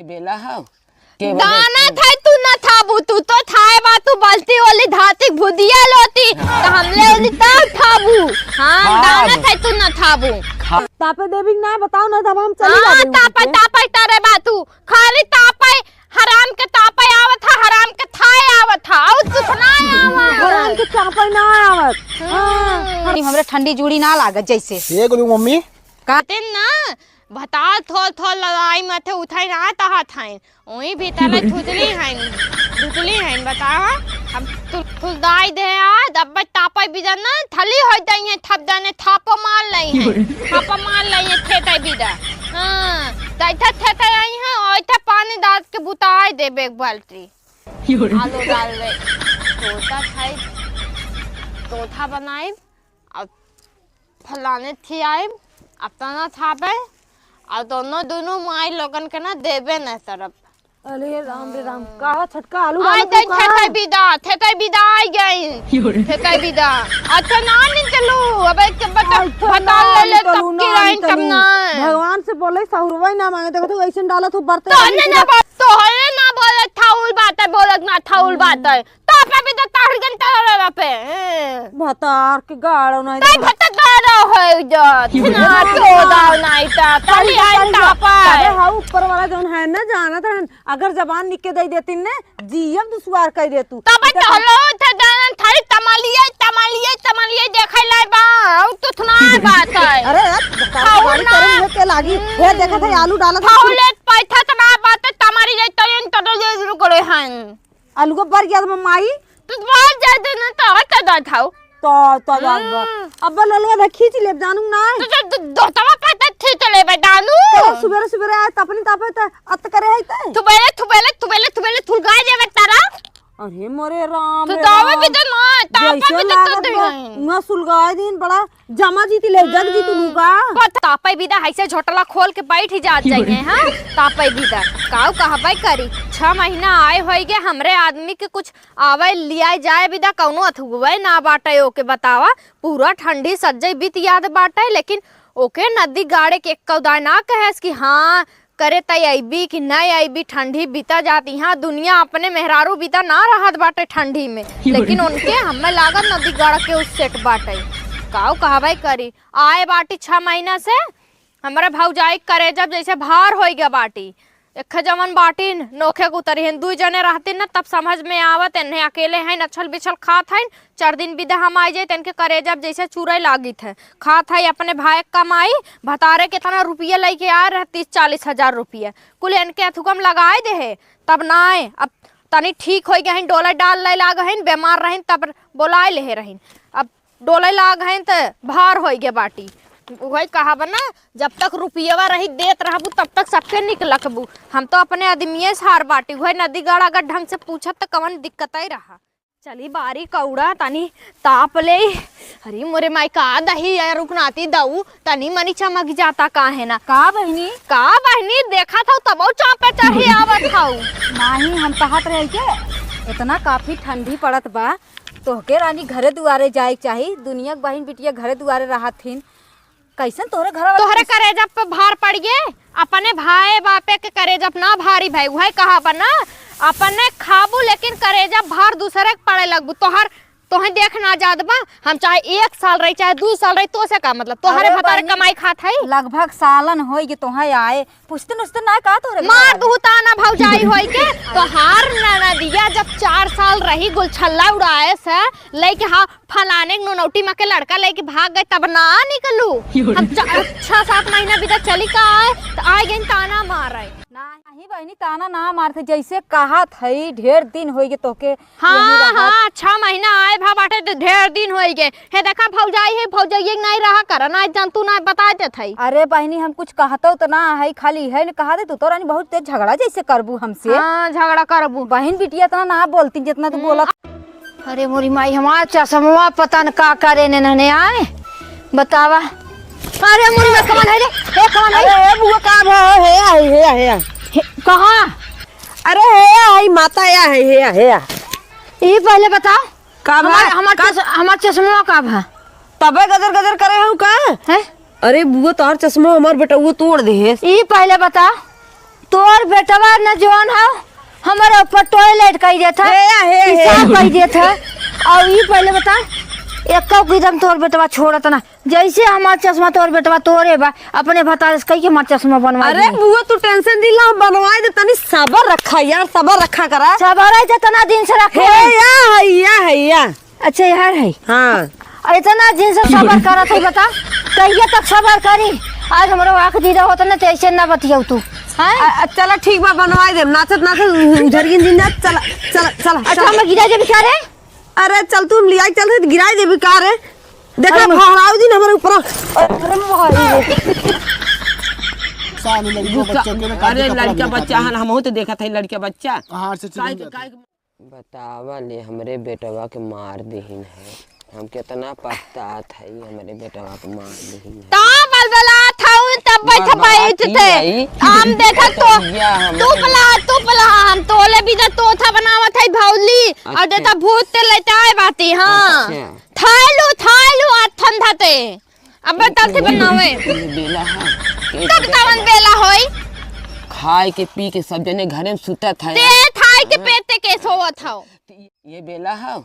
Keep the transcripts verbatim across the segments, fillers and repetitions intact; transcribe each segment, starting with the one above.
बेला हौ। के बजे दाना तू? थाई तू ना थाबू, तू तो थाए बा, तू बलती ओली धातिक भुदिया लोती, त हमले ओली तब थाबू। हाँ, हाँ, दाना अब। थाई तू ना थाबू। खा- तापे देवी ना बताओ ना, तब हम चली हाँ, जाबे तापे, उनके। तापे तारे बा तू, खाली तापे, हराम के तापे आवत है, हराम के थाए आवत है, और कुछ ना आवत। हराम के तापे ना आवत। हम्म। हाँ। हमरे ठंडी जूड़ी ना लागत जैसे। ये गुरु मम्मी। का? तेन ना, भतार थोल थोल लड़ाई माथे उठाई ना तहा थाइन। ओही भीतर में थुतली हइन, थुतली हइन, बतावा। हम तु-, थुलदाई दे आ, दब्बे तापे बिदन ना, थली होइ दइहे, थप दने, थापो मार लइहे, थापो मार लइहे, थेतै बिदा। हाँ, तैथे थेतै अइहे, ओइथे पानी डाल के बुताई देबे एक बाल्टी। आलू डाल दे। तोता खाई, तोता बनाई, अब फलाने खियाइब, अपना ना खाबे, और दोनों, दोनों माई लोगन के ना देबे ना तरफ। अरे राम रे राम, का छोटका आलू आई डालत गई, हऊ का? थेतै बिदा, थेतै बिदा आई गई। थेतै बिदा। अच्छा ना निकलू, अबे के बता, आई तो भतार ना ले ले, निकलू, तब की ना रही, तब निकलू। ना। भगवान से बोले, सहुरवा ही ना मांगे, देखो तो ऐसे डालत हो, बरते तो नहीं ना निकलत। बोल, तो है ना बोले, थाउल बात है, बोलत ना थाउल बात है। तो पे भी तो तार जन तारा पे। भतार के गाड़ो नहीं ताई तो। भतार गाड़ो है जो। छिना तो दाव नहीं ता। ताली आई तापा। अरे हाँ, ऊपर वाला जौन है ना, जानत रहन, अगर जबान निके दे देतिन ने, जीएम दुश्वार कर दे तू। तब तो लो थे जानन थारी तमालिए, तमालिए, तमालिए देखे लाई बा। और तो थना बात है। अरे, भतार के गाड़ी ना। करे मुँह के लागी। हे, देखा था, आलू डाला था। फाउले पैठा तना बात है, तमारी जाई तो इन तो दे शुरू करे हैं। अलगो बर गया था माई। तू बाहर जा दे ना, तो हट जा था। तो, तो बात बा। हम्म। अब ललवा धा खींच ले, जानू ना। तो, तो, तो, दो तवा पे तो खींच ले बे, जानू। तो सुबेरे, सुबेरे आए, तपनी तापे, तो अत करे है ते। थुबेले, थुबेले, थुबेले, थुबेले, थुलगाए देवे तारा। अरे मोरे राम तू रे दावे राम। भी तो ना, तापे जैसे भी तो लागत दे बा, नहीं। मुँह सुलगाए दिन बड़ा जमा जीती ले, जग जीतू हम्म। लूगा। पर तापे बिदा, ऐसे झोटला खोल के बैठ ही जात जाइए, हाँ? तापे बिदा। काऊ कहबे करी, छह महीना आए होइगे, हमरे आदमी के कुछ आवे लियाए जाए बिदा, कौनो अथुवे ना बाटे ओके बतावा। पूरा ठंडी सज्जई बीत याद बाटे, लेकिन ओके नदी गाड़े के एक कौदाय ना कहेस कि हाँ, करे तय अइबी कि नहीं अइबी, ठंडी बीता जात। इहाँ दुनिया अपने मेहरारू बीता ना रहत बाटे ठंडी में, लेकिन उनके हमें लागत नदी गढ़ के उस सेट बाटे। काऊ कहबे करी, आए बाटी छह महीना से, हमरा भौजाई के करेजा जैसे भार होइ गया बाटी। एक जवन बाटिन नोखे के उतरी हैं, दुई जने रहतिन न तब समझ में आवत, एन्हे अकेले हैं, अछल बिछल खात हैं, चार दिन बिदा हम आइ जाई, त इनके करेजा जैसे चुरै लागित है। खात है अपने भाई के कमाई, भतारे केतना रुपया लइके आए रहे, तीस चालीस हजार रुपया, कुल इनके अथुकम लगाए दे है। तब नाय, अब तनी ठीक होइ गए हैं, डोला डाल ले लाग हैं, बीमार रहें तब बोलाए ले रहें, अब डोले लाग हैं त भार होइ गए बाटी। वही कहा बना, जब तक रुपयवा रही देत रहबू तब तक सबके निक लकबू। हम तो अपने आदमिये से हार बाटी, वही नदी गढ़ अगर ढंग से पूछत त कवन दिक्कत ही रहा। चली बारी कौड़ा तनी ताप ले। अरे मोरे माई का दही यार रुकनाती दऊ तनी मनी चमक जाता का है ना। का बहिनी? का बहिनी देखा था तबौ चापे चढ़ी आवत हऊ। नाही हम कहत रहे के इतना काफी ठंडी पड़त बा, तोहके रानी घरे दुआरे जाए के चाही। दुनिया के बहिन बिटिया घरे दुआरे रहत हिन, कैसन तोहरे घर वाले तोहरे करेजा पे भार पड़ गए, अपने भाई बापे के करेजा पे ना भारी भाई, वही कहा बा ना, अपने खाबू लेकिन करेजा भार दूसरे के पड़े लगबू। तोहर, तोहे देख ना जात बा, हम चाहे एक साल रही चाहे दू साल रही, तो से का मतलब, तोहरे अरे भतारे बहिनी, कमाई खात है। लगभग सालन होई गए तोहे आए, पुछते नुछते ना का तोहरे घर मार वाले? दुहु ताना भौजाई होई के। तोहार ननदिया जब चार साल रही गुलछल्ला उड़ाए से लेके, हाँ, फलाने के नोनौटी माँ के लड़का लेके भाग गए, तब ना निकलू। हम च-, छह सात महीना बीता चली का आए, त आए गए ताना मारे। नाही बहिनी, ताना ना मारते, जैसे कहत है, ढेर दिन होई गए तोके यही हाँ, रहत। हाँ, छह महीना आए भा बाटे त ढेर दिन होई गए। हे देखा भौजाई है, भौजाई के नाई रहा कर, ना जान तू ना बता देत है। अरे बहिनी, हम कुछ कहतो त ना है, खाली है न कहा दे तू तो रानी बहुत तेज झगड़ा जैसे करबू हमसे। हाँ, झगड़ा करबू। बहिन बिटिया इतना ना बोलती जितना तू हम्म। बोलत। अरे मोरी माई, हमार चश्मवा पता न का करे ने नने आए, बतावा। अरे मोरी माई, कवन है रे? ए, कवन है? अरे ए बुआ, का भा? हे आई, हे आई, हे आई। हे, कहाँ? अरे हे आई, माता या है, हे आई, हे आई। ई पहले बताओ। का भा? हमार, हमार का? चश-, हमार चश्मवा का भा? तबे गजर गजर करे हऊ का? हैं? अरे बुआ, तोहार चश्मा हमार बेटा वो तोड़ दे है। ई पहले बता। तोर बेटवा न जौन हौ, हमरे ऊपर toilet कइ देत है, हे, हे, हे। पेशाब कइ देत है। अउर ई पहिले बता, एक्को कदम तोर बेटवा छोड़त ना। जइसे हमार चश्मा तोर बेटवा तोरे बा, अपने भतारे से कहि के हमार चश्मा बनवाइ अरे दे। बुआ, तू tension जिन ला, हम बनवाइ दे, तनी सबर रखा यार, सबर रखा करा। सबर है, जेतना दिन से रखे हे हैं। या, है या, है या। अच्छा, यार है। हाँ। अउर एतना दिन से सबर करत है, बता, कहिया तक सबर करी? आज हमरो आँख दीदा होत ना, तो अइसे ना बतियाउ तू। हैं? अ, अ, चला ठीक बा, बनवाइ देब। नाचत नाचत झरियन जिन जा, चला, चला, चला, अच्छा, चला। हम गिराइ देबी का रे? अरे चल, तू हम लियाइ चल, गिराइ देबी का रे? देखा, अरे, फहराउ जिन हमरे ऊपर। अरे माई रे। साले लड़का गुस्सा, बच्चा के ना अरे काटे कपड़ा लड़का दिया बच्चा काटे। हन, हमहू तो देखत है लड़का बच्चा। कहाँ से चुन काहे के, जाता? काहे के बतावा ले, हमरे बेटवा के मार दिहिन है। हम केतना पछतात हई, हमरे बेटवा के मार दिहिन है। का बलबलात हऊ, तब बैठ बात बैठ ई थे। हई, हम देखत तो भैया, हमरे तुपला, तुपला, हम तोले बिना तोथा बनावत हई भौली, और अच्छा। देता भूत ते लेटाए बाती, हाँ। अच्छा। थाइलू, थाइलू, आ ठंडा ते। अब बताओ थे बनावे। ये बेला है। तब कवन बेला होई? खाए के पी के सब जने घरे में सुतत है। ते खाए के हाँ। पेट के सोवत हौ। ये बेला है।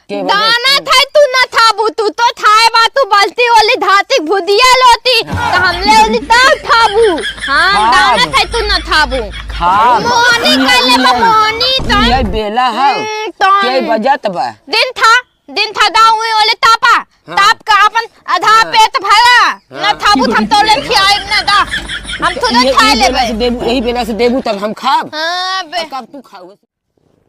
के वजह दाना से? थाई तू ना थाबू, तू तो थाए बा तू बलती ओली धातिक भुदिया लोती, हाँ। तो हमले ओली तब थाबू। हाँ, हाँ। दाना थाई तू ना थाबू। हाँ। मोहनी ये, कहले बा, ये, मोहनी तो। ये बेला है। हम्म, तो के बजत बा? दिन था। दिन था दाऊ ओले तापा, हाँ। ताप का अपन आधा हाँ। पेट भरा, हाँ। ना थाबू हम तोले खियाए ना दा, हम तो ना ये, खाए यही बेला लेबे। से देबू, यही बेला से देबू तब हम खाब। हाँ, बे। अब कब तू खाऊ?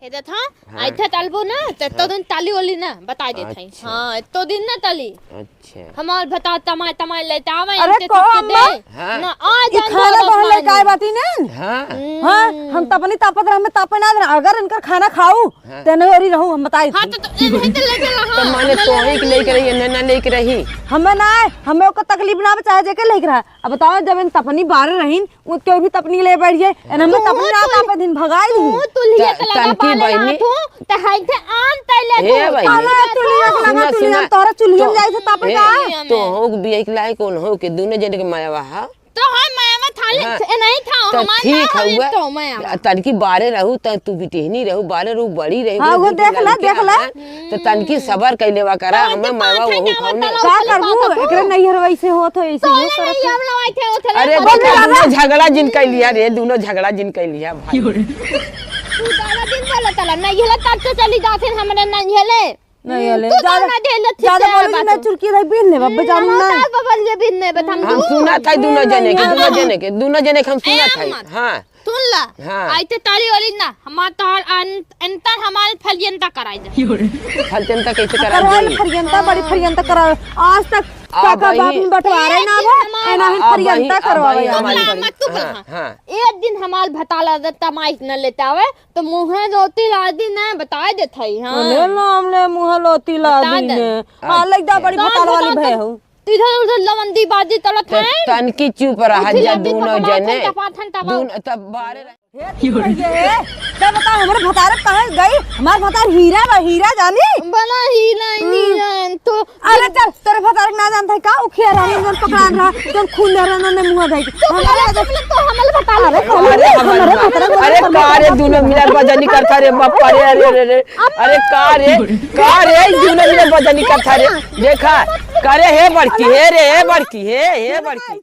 हे देख, हाँ। हाँ। आइथे तलबो ना, ते तो हाँ। दिन ताली ओली ना, बताइ देत हई। अच्छा। हाँ, तो दिन ना ताली। अच्छा। हमार भता तमाय तमाय लेटावे, अरे इनके कहो चुपके अम्मा। दे। हाँ। ना आ ई जान खाना बाबा बहन खाए लेके आए में। बाटी ने। हाँ। हम्म। हाँ, हम तपनी तापत रह, हमें तापे ना देना। अगर इनकर खाना खाऊ, हाँ। तेने ओरी रहू, हम बताई हाँ, थी। तो, तो इन्हें तो लेके रहा, तो माने हमें तोही लेके के लेके रही, इन्हें ना लेके रही। हमें ना आए, हमें ओकर तकलीफ ना बा, चाहे जेके लेके रहा। अब बताओ, जब इन तपनी बारे रहीन, वो क्यों भी तपनी ले बैठ जाए? एन हमें तू, तपनी ना तू, तापे दिन भगाई दी। तू, तू लिए त, त लगा तनकी पाले बहिनी। हाथ हो, त हाई थे आन तैले ए तू। भाई, अरे, तू लिए त लगा, सुना, तू लिए सुना। तोरा चुलियन तो, जाए से तापे ए, का? तो हो बिया के लायक कौन हो के दोनों जने के माया बा, हाँ? तो है माया में थाले हाँ। ए नहीं था, तो हमार ठीक ना होई हउआ। तो माया में। तनकी बारे रहू, त तू बिटिहनी रहू, बारे रहू, बड़ी रहू, हाँ, वो दूध देख ला, लड़के देख ला। हैं। तो तनकी सबर कइले बा करा, तो हमें तू मावा पाछे वहू का खाउने। बतावा, का उठले करबू? पापा को। एकरे नैहर वैसे होत हो, ऐसे तोले होत नहीं, करत हो। हम लोग आए थे, उठले अरे पापा बेटा, को। दोनों झगड़ा जिन कइ लिया रे, दोनों झगड़ा जिन कइ लिया भाई। तू दादा दिन बोला तला, नहीं हला तब तो चली जाते हमरे नहीं हले। नहीं हम्म, हले। तू ज्यादा, दादा दे ले, ठीक ज्यादा है, बोली बात ना, है। चुरकी रही बीन ले, बाबा, हम्म, जानू ना ना। दादा बबल ये बीन ले, बता हम हम दूँ। सुना था दोनों जने के, दोनों जने के, दोनों जने के हम सुना ए था। अम्मा। हाँ। सुन ला, हाँ। आइते ताली वाली ना, हमार तोहार अन-, अंतर हमार फलियंता कराई दे। फलियंता कैसे करा करवाई जाई? फलियंता, बड़ी हाँ। फलियंता करावे। आज तक आ, काका बाप बहिनी। में बटवारे ना एक दिन बा, हमार ए ना हम आ, फलियंता बहिनी, आ, करवावे बहिनी, आज। हमारी तुपला, बहिनी। मत तुपला, हाँ, हाँ। हाँ। एक दिन हमार भताला दे तमाइस न लेतावे, तो मुँहे रोटी ला दी ना, बताए देत हई, हाँ। बोले ना, हमने मुँहे रोटी ला बता दी दे। ने। हाँ, लग जा, बड़ी कौन भताल वाली बता भय दे? हो। तू इधर उधर लवंदी बाजी तलत तो है। तनकी चुप रहा उठी जा, लंबी दोनों पकड़ा जने। ठंडा पा, ठंडा पा। दोन-, तब बारे रहे। हे, तू कहिए, हे, तब बता, हमरे भतारे कहाँ गई? हमार भतार हीरा बा, हीरा जानी? बना हीरा, हम्म। हीरा, तो अरे चल, तोरे भतारे के ना जानता है का? उ खिया रहनी, जौन पकड़ान रहा, जौन खून दे रहा, उन्होंने मुँह धई के। तो हमारे मेरा वजह सब लोग तो हमल भतार अरे, है। अरे, हमारे हमारे भतार है, अरे, का रे, दोनों मिला बजनी करता रे, बाप रे, अरे, अरे, अरे, अरे। अरे का रे, का रे, ई दुनो मिले बजनी कथा रे। देखा, का रे, हे बड़की, हे रे, हे बड़की, हे, हे बड़की।